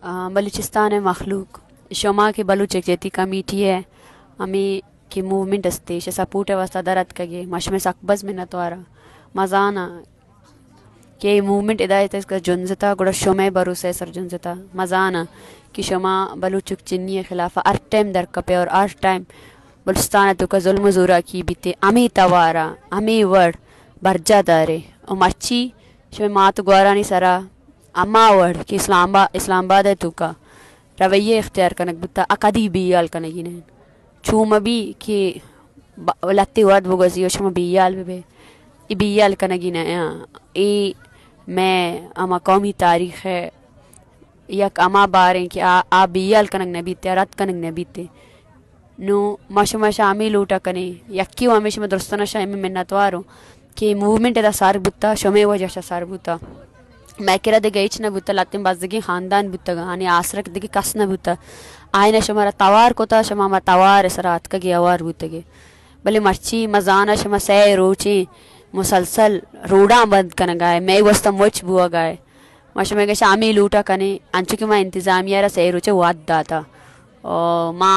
آ، بلوچستان ءِ مخلوق، شما کہ بلوچ یکجہتی کمیٹی ءِ ہمے کہ موومنٹ استے، ایشی سپورٹ ءِ واستہ در اتکگے، ما شمئے سک باز منتوار آں۔ ما زاناں کہ اے موومنٹ ادا اتکا جنزتا، گڑا شمئے بھروسہ ءِ سر جنزتا۔ ما زاناں کہ شما بلوچ چکچنی ءِ خلاف ہر ٹائم در کپے اور ہر ٹائم بلوچستان ءِ توکا ظلم و زوراکی بیتے، ہمے توارا، ہمے وڑ برجا دارے۔ و مرچی شمئے مات گوارانی سرا ہما وڑ کہ اسلام آبا-، اسلام آباد ءِ توکا رویہ اختیار کنگ بوتا، آ کدی بیال کنگی نہ انت۔ چو مہ بی کہ ب-، لہتے وھد بگوزی و شما بیال بہ بے۔ اے بیال کنگی نہ انت۔ اے مئے ہما قومی تاریخ ءِ یک ہما باریں کہ آ، آ بیال کنگ نہ بیت، آ رد کنگ نہ بیت۔ نوں ما شما شا ہمے لوٹا کنیں، یکے و ہمیش ما درستانا شا ہمے منتوار اوں کہ موومنٹ ادا سر بوتا، شمے وجہ شا سر بوتا۔ مئے کرا دگہ ہچ نہ بوتا، لہتیں بزگیں خاندان بوتگ، آنی آسرک دگہ کس نہ بوتا۔ آئینا شمارا توار کتا، شما ہما توار ءِ سرا اتکگے، ہوار بوتگے۔ بلے مرچی ما زاناں شما سئے روچیں مسلسل روڈاں بند کنگا ئے، مئے گوستا مچ بوگا ئے۔ ما شمئے گشا ہمے لوٹا کنیں، انچو کہ ما انتظامیہ را سئے روچے وھد داتا۔ او ما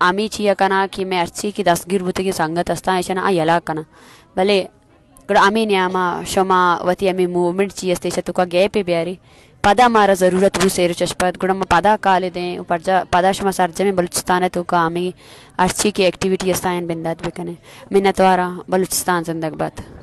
ہمے چیا کناں کہ مئے ہرچی کہ دستگیر بوتگیں سنگت استاں، ایشاں آ یلا کناں۔ بلے گڑا ہمے نیاما شما وتی ہمے موومنٹ چی است، ایشی توکا گیپے بیاری۔ پدا مارا ضرورت بو سئے روچ اش پد، گڑا ما پدا کال دیں و پرجا-، پدا شما سرجمیں بلوچستان توکا ہمے ہرچی کہ ایکٹیویٹی استاں، آیاں بندات بکنیں۔ منتواراں۔ بلوچستان زندگ بات۔